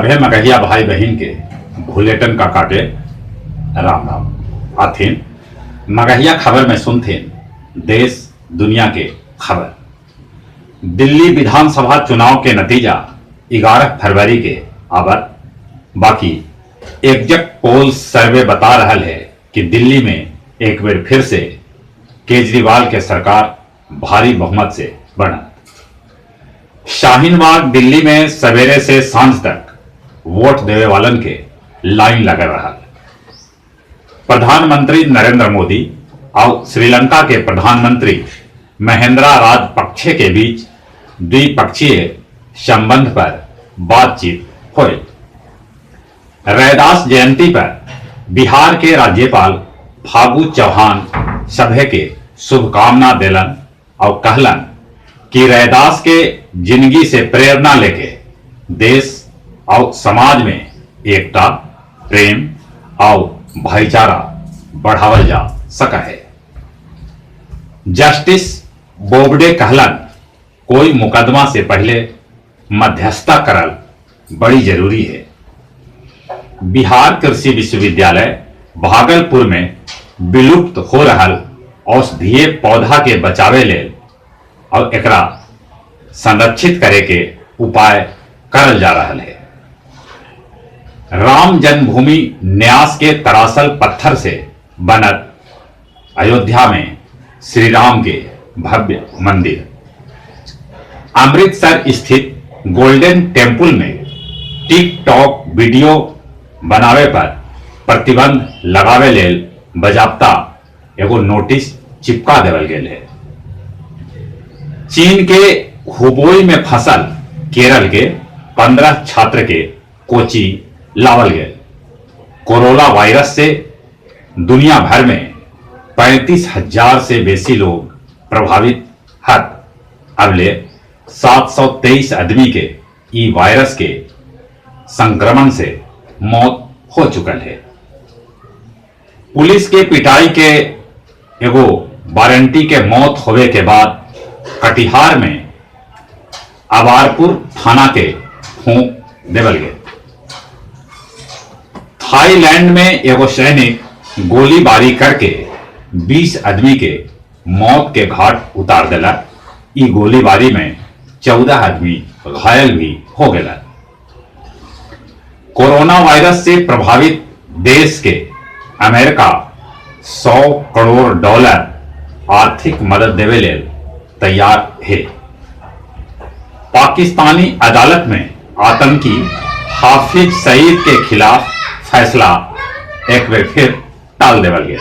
सभे मगहिया भाई बहिन के भुलेटन काका के राम राम। आथिन मगहिया खबर में सुनथिन देश दुनिया के खबर। दिल्ली विधानसभा चुनाव के नतीजा 11 फरवरी के आवत, बाकी एग्जैक्ट पोल सर्वे बता रहल है कि दिल्ली में एक बेर फिर से केजरीवाल के सरकार भारी बहुमत से बनत। शाहीन बाग दिल्ली में सवेरे से सांझ तक वोट देवे वालन के लाइन लगल रहा। प्रधानमंत्री नरेंद्र मोदी और श्रीलंका के प्रधानमंत्री महेंद्रा राजपक्षे के बीच द्विपक्षीय संबंध पर बातचीत हुई। रैदास जयंती पर बिहार के राज्यपाल फागू चौहान सभे के शुभकामना देलन और कहलन कि रैदास के जिंदगी से प्रेरणा लेके देश और समाज में एकता, प्रेम और भाईचारा बढ़ावल जा सका है। जस्टिस बोबडे कहलन कोई मुकदमा से पहले मध्यस्थता करल बड़ी जरूरी है। बिहार कृषि विश्वविद्यालय भागलपुर में विलुप्त हो रहल औषधीय पौधा के बचावे लेल और एकरा संरक्षित करे के उपाय करल जा रहल है। राम जन्मभूमि न्यास के तरासल पत्थर से बनत अयोध्या में श्री राम के भव्य मंदिर। अमृतसर स्थित गोल्डन टेम्पल में टिकटॉक वीडियो बनावे पर प्रतिबंध लगावे लेल बजाबता एगो नोटिस चिपका देवल गेल है। चीन के हुबोई में फंसल केरल के 15 छात्र के कोची लावल गए। कोरोना वायरस से दुनिया भर में 35,000 से बेसी लोग प्रभावित हत। अबले 723 आदमी के ई वायरस के संक्रमण से मौत हो चुकल है। पुलिस के पिटाई के एगो वारंटी के मौत होवे के बाद कटिहार में अबारपुर थाना के फूंक देवल गए। थाईलैंड में एगो सैनिक गोलीबारी करके 20 आदमी के मौत के घाट उतार देलक। ई गोलीबारी में 14 आदमी घायल भी हो गए। कोरोना वायरस से प्रभावित देश के अमेरिका 100 करोड़ डॉलर आर्थिक मदद देवे लेल तैयार है। पाकिस्तानी अदालत में आतंकी हाफिज सईद के खिलाफ फैसला एक बार फिर टाल देवल गया।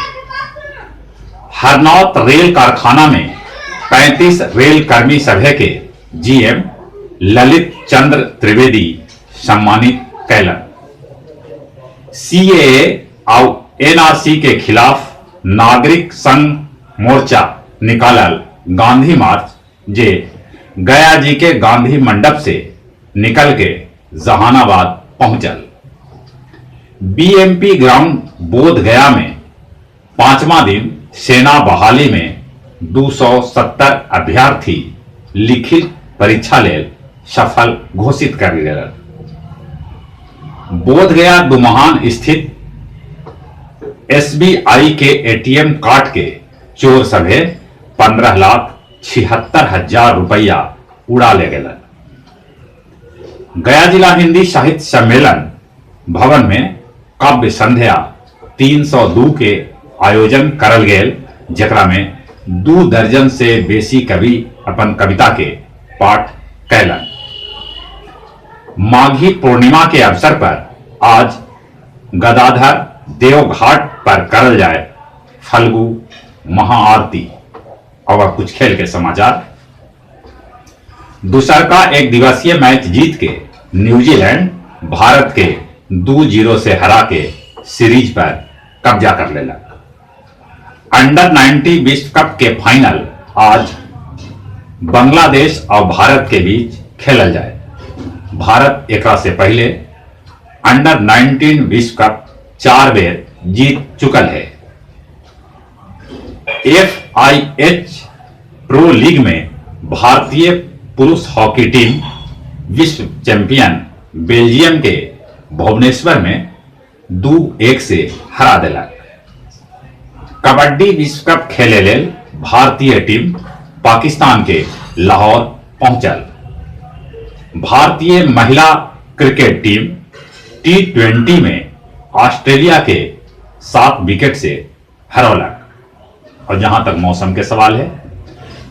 हरनौत रेल कारखाना में 35 रेल कर्मी सभे के जीएम ललित चंद्र त्रिवेदी सम्मानित कैलन। सीएए और एनआरसी के खिलाफ नागरिक संघ मोर्चा निकालल गांधी मार्च, जे गया जी के गांधी मंडप से निकल के जहानाबाद पहुंचल। बीएमपी ग्राउंड बोध गया में पांचवा दिन सेना बहाली में 270 अभ्यर्थी लिखित परीक्षा लेल सफल घोषित कर गेल। बोध गया दुमहान स्थित एसबीआई के एटीएम कार्ड के चोर सभे 15,76,000 रुपया उड़ा ले गेलन। गया जिला हिंदी साहित्य सम्मेलन भवन में काव्य संध्या 302 के आयोजन करल गेल, जेकरा में 2 दर्जन से बेसी कवि अपन कविता के पाठ कैलन। माघी पूर्णिमा के अवसर पर आज गदाधर देवघाट पर करल जाए फल्गु महाआरती। और अब कुछ खेल के समाचार। दूसर का एक दिवसीय मैच जीत के न्यूजीलैंड भारत के 2-0 से हरा के सीरीज पर कब्जा कर लेलक। अंडर 90 विश्व कप के फाइनल आज बांग्लादेश और भारत के बीच खेलल जाए। भारत एकरा से पहले अंडर 19 विश्व कप 4 बेर जीत चुकल है। एफआईएच प्रो लीग में भारतीय पुरुष हॉकी टीम विश्व चैंपियन बेल्जियम के भुवनेश्वर में 2-1 से हरा देलक। कबड्डी विश्व कप खेले लेल भारतीय टीम पाकिस्तान के लाहौर पहुंचल। भारतीय महिला क्रिकेट टीम T20 में ऑस्ट्रेलिया के 7 विकेट से हरौलक। और जहां तक मौसम के सवाल है,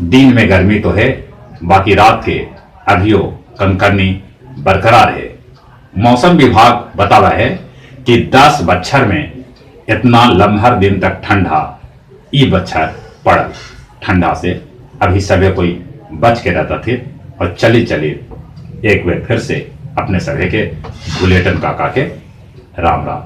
दिन में गर्मी तो है, बाकी रात के अभियो कनकनी बरकरार है। मौसम विभाग बतावा है कि 10 बच्छर में इतना लम्हर दिन तक ठंडा ई बच्छर पड़ल। ठंडा से अभी सभे कोई बच के रहता थे। और चली चली एक बार फिर से अपने सभे के भुलेटन काका के राम राम।